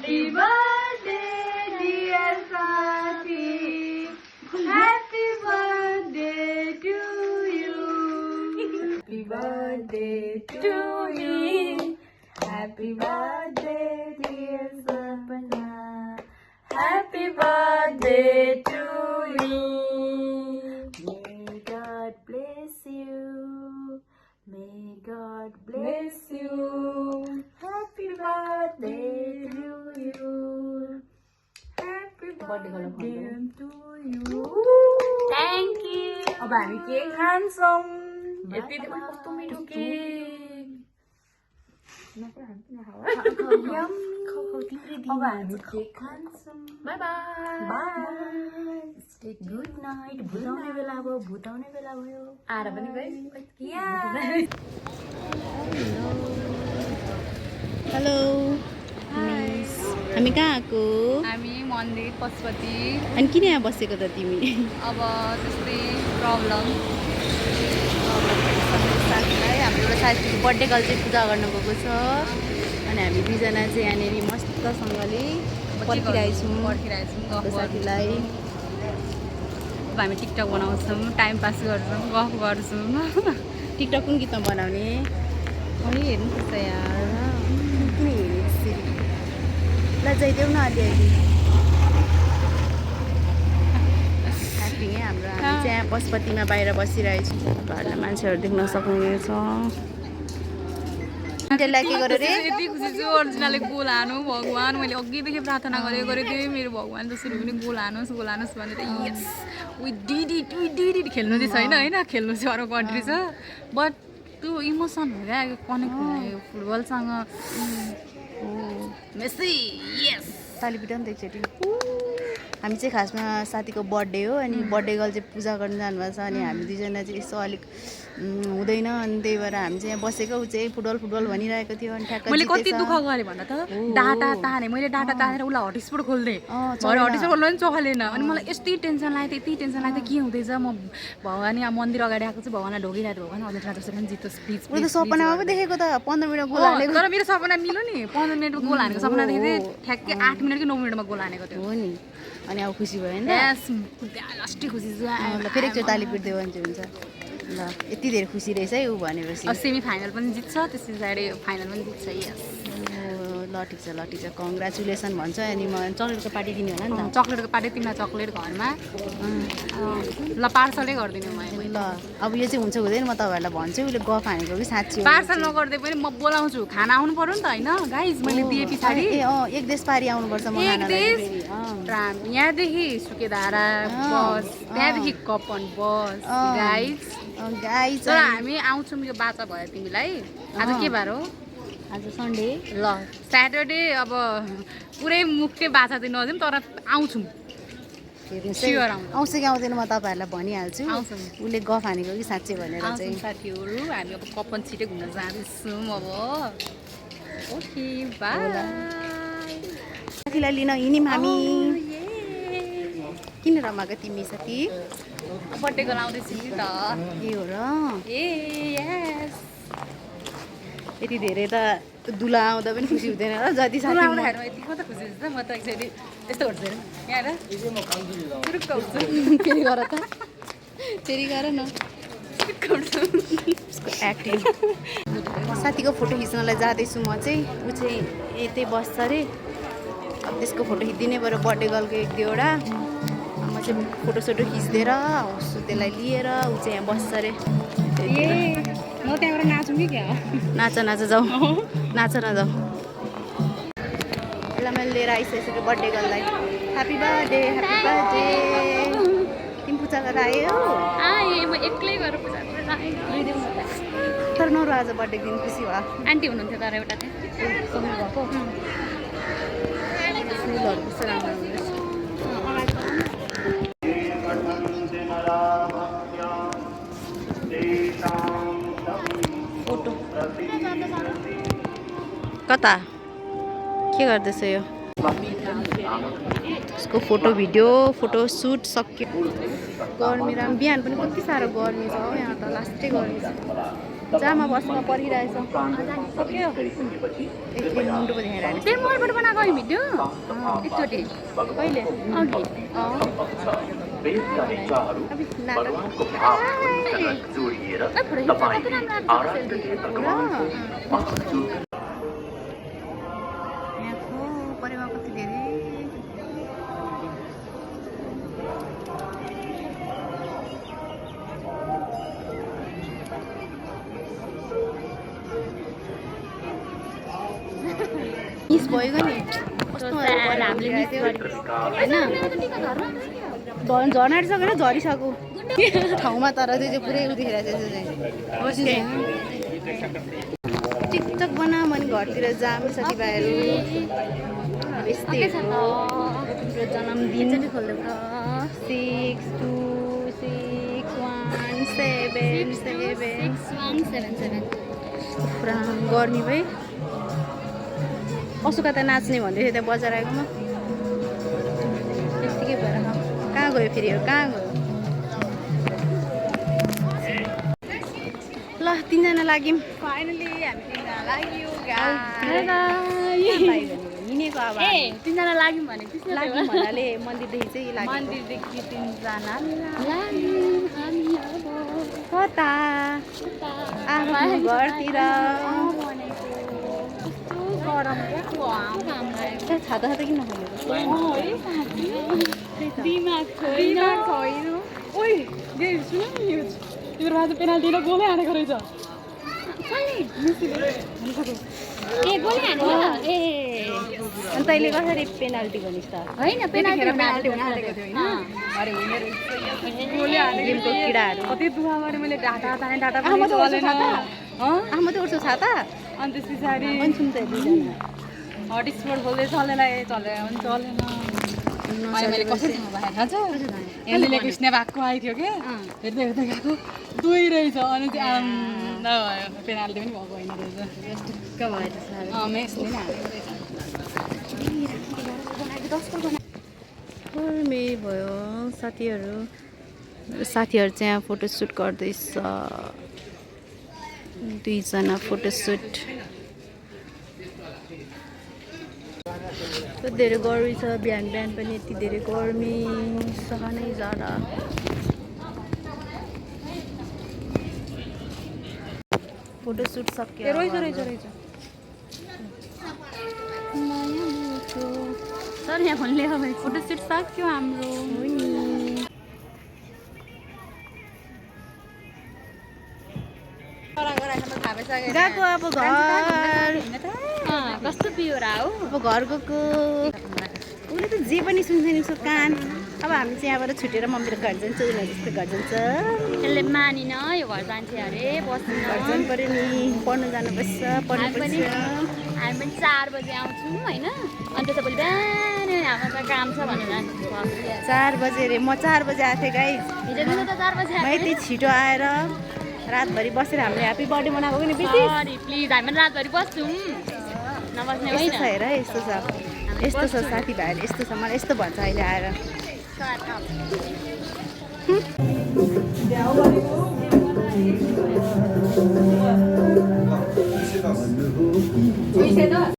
Happy birthday, dear Sati. Happy birthday to you. Happy birthday to you. Happy birthday, dear Sapna. Happy birthday to you. May God bless you. May God bless you. Happy birthday to you. Happy birthday to you. Thank you. अब हामी cake खान्छौँ. यति कस्तो मिठो cake. अब हामी cake खान्छौँ. Bye bye. Stay good night. भुताउने बेला भयो. आएर पनि गए. हेलो मिस हामी कहाँ आएको हामी मन्दिर पशुपति. अनि किन यहाँ बसेको त तिमी अब त्यस्तै प्रब्लम साथीलाई हाम्रो एउटा साथीको बर्थडे गर्ल चाहिँ पूजा गर्न गएको छ अनि हामी दुईजना चाहिँ यहाँनिर मस्तसँगले पर्खिरहेछौँ साथीलाई. अब हामी टिकटक बनाउँछौँ, टाइम पास गर्छौँ, गफ गर्छौँ. टिकटक कुन गीतमा बनाउने पनि हेर्नुपर्छ यार. किन हेरेँ यसरी लजाइदेऊ न अलिअलि. ह्याप्पी है हाम्रो. हामी चाहिँ यहाँ पशुपतिमा बाहिर बसिरहेछौँ. घरमा मान्छेहरू देख्न सक्नुहुनेछ. त्यसलाई के गर्यो रे यति खुसी छु. अर्जुनाले गोल हानु भगवान्. मैले अघिदेखि प्रार्थना गरेको थिएँ मेरो भगवान् जसरी पनि गोल हानोस् भनेर. यस वी डिड इट. खेल्नु चाहिँ छैन होइन, खेल्नु चाहिँ अरू कन्ट्री छ बट त्यो इमोसन हो क्या कनेक्ट हुने फुटबलसँग. मेसी यस ताली पिटाउँ त एकचोटि. हामी चाहिँ खासमा साथीको बर्थडे हो अनि बर्थडे गर्ल चाहिँ पूजा गर्न जानुभएको छ अनि हामी दुईजना चाहिँ यसो अलिक हुँदैन अनि त्यही भएर हामी चाहिँ यहाँ बसेको. ऊ चाहिँ फुटबल भनिरहेको थियो अनि ठ्याक्क मैले कति दुःख गरेँ भन्दा त डाटा ताने. मैले डाटा तानेर उसलाई हटस्पट खोल्थेँ. हटस्पट खोल्नु पनि चलेन अनि मलाई यति टेन्सन लाग्यो के हुँदैछ. म भगवान् यहाँ मन्दिर अगाडि आएको चाहिँ भगवान्लाई ढोगिरहेको भगवान् अर्जेन्टिना जसरी पनि जित्योस् प्लिज. उसले त सपनामा पो देखेको त 15 मिनट गोल हालेको. तर मेरो सपना मिल्यो नि. 15 मिनटमा गोल हानेको सपना देखेको थिएँ. ठ्याक्कै 8 मिनट कि 9 मिनटमा गोल हानेको थियो. हो नि. अनि अब खुसी भयो नि. लास्टै खुसी छु. ल फेरि एकचोटि ताली पिट्दै भने चाहिँ हुन्छ. ल यति धेरै खुसी रहेछ है ऊ भनेपछि. सेमी फाइनल पनि जित्छ त्यस पछाडि फाइनल पनि जित्छ. यस ल ठिक छ कङ्ग्रेचुलेसन भन्छ. अनि म चक्लेटको पार्टी दिने होला नि त. चक्लेटको पार्टी तिमीलाई चक्लेट घरमा ल पार्सलै गरिदिनु मैले. ल अब यो चाहिँ हुन्छ हुँदैन म तपाईँहरूलाई भन्छु. उसले गफ हानेको कि साँच्ची हो. पार्सल नगर्दै पनि म बोलाउँछु. खाना आउनु पर्यो नि त होइन गाइज. मैले दिए पछाडि एक देश पारी आउनुपर्छ. म यहाँदेखि सुकेधारा बस, त्यहाँदेखि कपन बस गाइज. तर हामी आउँछौँ. यो बाचा भयो तिमीलाई. आज के बार हो? आज सन्डे. ल स्याटरडे अब पुरै मुखकै बाचा चाहिँ नदिउँ तर आउँछौँ. आउँछ कि आउँदैन म तपाईँहरूलाई भनिहाल्छु. उसले गफ हानेको कि साँच्चै भनेर चाहिँ. साथीहरू हामी अब कपन छिटै घुम्न जाँदैछौँ अब. Okay bye. साथीलाई लिन हिँड्यौँ हामी. किन रमाएको तिमी साथी? बर्थडे गर्नु आउँदैछु नि त. ए हो र. यस यति धेरै त दुला आउँदा पनि खुसी हुँदैन र जति साथी आउँदाखेरि यति मात्र खुसी हुन्छ. म त एकचोटि यस्तो गर्छु हेर यहाँ फेरि गर त. फेरि गर न एक्टिङ. साथीको फोटो खिच्नलाई जाँदैछु म चाहिँ. ऊ चाहिँ यतै बस्छ अरे. अब त्यसको फोटो खिचिदिनै पऱ्यो बर्थडे गर्लको 1-2 वटा. म चाहिँ फोटोसोटो खिचिदिएर आउँछु त्यसलाई लिएर. ऊ चाहिँ यहाँ बस्छ अरे. म त्यहाँबाट नाचौँ कि क्या? नाच जाऊ. नाच न जाऊ. यसलाई मैले लिएर आइसकेको बर्थडे गर्ललाई. Happy birthday. तिमी पूजा गरेर आयो? म एक्लै गएर पूजा गरेर आएँ. तर नरु आज बर्थडे दिन खुसी भयो. आन्टी हुनुहुन्थ्यो तर एउटा चाहिँ सँगै भएको फुलहरू कस्तो राम्रो फोटो. कता के गर्दैछ यो? उसको फोटो भिडियो फोटो सुट सक्यो. गर्मी बिहान पनि कति साह्रो गर्मी छ हो यहाँ त. लास्टै गर्मी छ. जामा बसमा परिरहेछ सक्यो एकदिन मुन्टो पनि हेराएर त्यही मोबाइलबाट बनाएको है भिडियो एकचोटि कहिले अघि यहाँको परेवा कति धेरै मिस भइगयो नि कस्तो होइन झर्नाटिसकेर झरिसक्यो ठाउँमा तर त्यो चाहिँ पुरै उतिखेर चाहिँ टिकटक बना भने घरतिर जाम साथीभाइहरू यस्तै हो मेरो जन्मदिन 626177 पुरा गर्मी भाइ असुका त नाच्ने भन्दै थियो त्यहाँ बजार आएकोमा त्यत्तिकै भएर कहाँ गयो फेरि कहाँ गयो ल 3 जना लाग्यौँ फाइनली हामी 3 जना लाग्यो हिँडेको अब 3 जना लाग्यौँ भने लाग्यौँ भन्नाले मन्दिरदेखि चाहिँ लाग्यो मन्दिरदेखि 3 जना कता आफ्नो घरतिर छाता किन नखोलेको दिमाग छैन ओइ सुन न यो तिम्रो आज पेनाल्टी र गोलै हानेको रहेछ ए गोली हान्यो ए अनि तैँले कसरी पेनाल्टी गर्निस् त होइन पेनाल्टी हुन आँटेको थियो होइन अरे होइन रहेछ गोलै हानेको गेमको किडाहरू कति दुःख गरेँ मैले डाटा ताने डाटा पनि चलेन आमा त उठ्छु छाता अनि त्यस पछाडि भन्छौँ त 2 जना हटस्पट खोल्दै चलेन चलेन पनि चलेन अनि मैले कसरी थाहा पाएँ थाहा छ यहाँनिर स्न्याप आएको आएको थियो क्या हेर्दै हेर्दै गएको 2 रहेछ अनि चाहिँ पेनाल्टी पनि भएको होइन रहेछ मेसले नै हालेको मेरी भयो साथीहरू चाहिँ यहाँ फोटोसुट गर्दैछ 2 जना फोटोसुट धेरै गर्मी छ बिहान बिहान पनि यति धेरै गर्मी सहनै जाडा फोटोसुट सक्यो रहेछ सर यहाँ फोन लिएको भने फोटोसुट सक्यो हाम्रो गएको अब घर कस्तो पिउरा हो अब घर गएको उसले त जे पनि सुन्छ नि उसको कान अब हामी चाहिँ यहाँबाट छुटेर मम्मीको घर जान्छ उनीहरू जस्तो घर जान्छ त्यसले मानिन यो घर जान्थ्यो अरे बस्नु घर जानु पऱ्यो नि पढ्नु जानुपर्छ पढ्नुपर्छ हामी पनि 4 बजे आउँछौँ होइन अनि त्यसो भोलि बिहान हाम्रो त काम छ भनेर 4 बजे अरे म 4 बजे आएको थिएँ गाइज हिजो दिउँसो त 4 बजे म यति छिटो आएर रातभरि बसेर हामीले ह्याप्पी बर्थडे मनाएको नि बेसी सरी प्लिज हामी पनि रातभरि बस्छौँ नबस्ने यस्तो होइन छ हेर यस्तो छ साथीभाइहरू यस्तो छ मलाई यस्तो भन्छ अहिले आएर